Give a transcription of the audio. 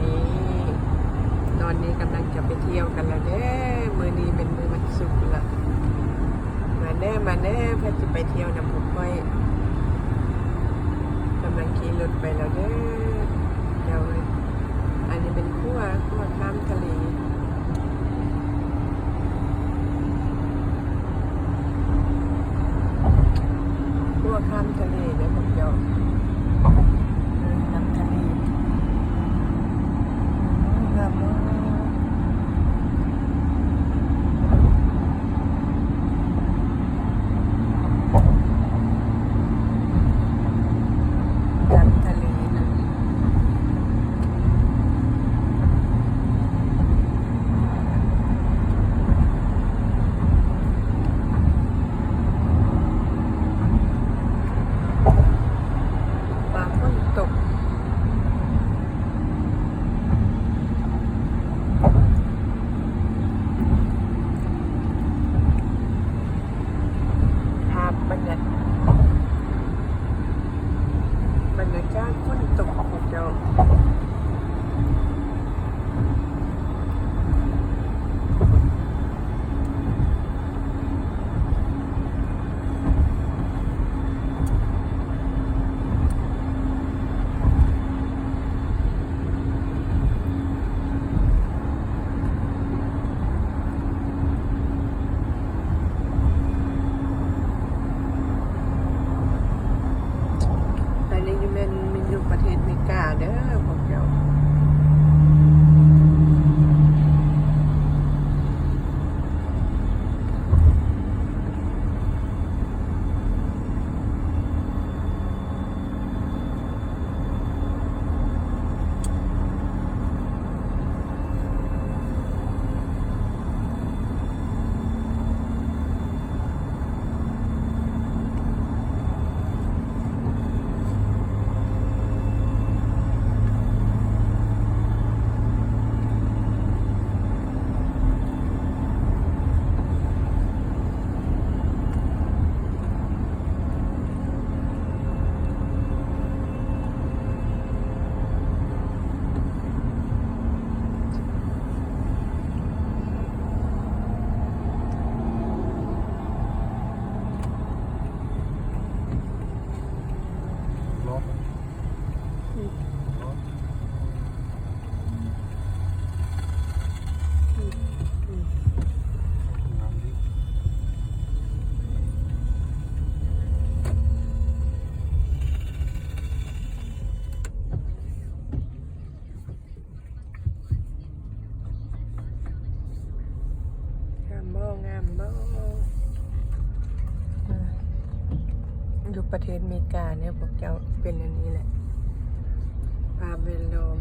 ນີ້ ຕອນນີ້ກຳລັງຈະໄປທ່ຽວກັນແລ້ວເດີ້. ມື້ນີ້ເປັນມື້ວັນສຸກລະ. ມາແດ່ ມາແດ່ ໃຜຊິໄປທ່ຽວນຳພວກຂ້ອຍ. ກຳລັງຂີ່ລົດໄປແລ້ວເດີ້. ດຽວ ອັນນີ້ເປັນຂົວ ຂົວຂ້າມທະເລ. ຂົວຂ້າມທະເລເດີ້ພວກເຈົ້າ. ເດີນຂ້າມທະເລ. ງາມເນາະ. ນ້ຳທະເລນະ. ຟ້າຝົນຕົກ. ພາບບັນຍາ ບັນຍາກາດຝົນຕົກຂອງເຈົ້າ. ອັນນີ້ຢູ່ແມ່ນ ແມ່ນຢູ່ປະເທດເມກາເດີພວກເຈົ້າ. ງາມບໍ່? ງາມບໍ່? ເອີ ຢູ່ປະເທດເມກາເນຍ ພວກເຈົ້າເປັນອັນນີ້ແຫຼະ ພາບແວດລ້ອມ.